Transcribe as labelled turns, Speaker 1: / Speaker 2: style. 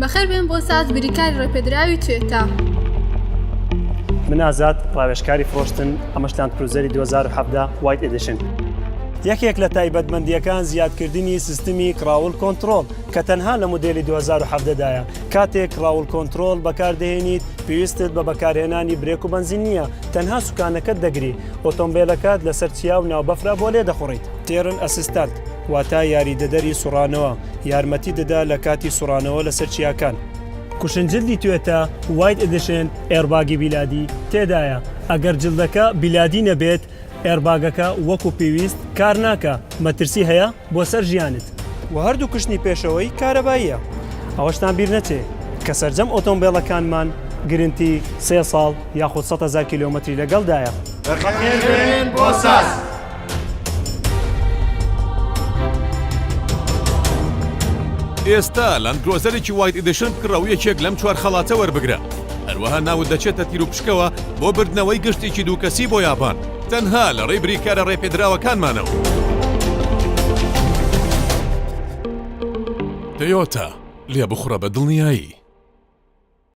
Speaker 1: بەخێربێن بۆ ساز بریکاری ڕێپێدراوی توێتا.
Speaker 2: من ئازاد ڕاوێژکاری فرۆشتن ئەمەش لاند کروزەری 2017 White Edition. یەکێک لە تایبەتمەندییەکان زیادکردنی سیستمی crawl control کە تەنها لە مۆدێلی 2017 دایە کاتێک crawl control بەکاردەهێنیت پێویستت بە بەکارهێنانی برێک و بەنزین نییە تەنها سوکانەکەت دەگری ئۆتۆمبێلەکەت لەسەر چیا و ناو بەفرا بۆ لێدەخوڕیت. Turn Assistant واتە یاریدەدەری سوڕانەوە، یارمەتی دەدا لە کاتی سوڕانەوە لەسەر چیاکان. cushion جلدی توێتا White Edition airbag ی بیلادی تێدایە، ئەگەر جلدەکە بیلادی نەبێت airbag ەکە وەکو پێویست کار ناکا، مەترسی هەیە بۆ سەر ژیانت. وە هەردوو cushion ی پێشەوەی کارەباییە. ئەوەشتان بیر نەچێ کە سەرجەم ئۆتۆمبێڵەکانمان گرنتی سێ ساڵ یاخود 100,000 کیلۆمەتری لەگەڵدایە.
Speaker 3: بەخێربێن بۆ ساز.
Speaker 4: ئێستا لاندکرۆزەرێکی White Edition بکڕە و یەکێک لەم چوار خەڵاتە وەربگرە. هەروەها ناوت دەچێتە تیروپشکەوە بۆ بردنەوەی گەشتێکی دوو کەسی بۆ یابان تەنها لە ڕێی بریکارە ڕێپێدراوەکانمانەوە. تۆیۆتا، لێبخوڕە بە دڵنیایی.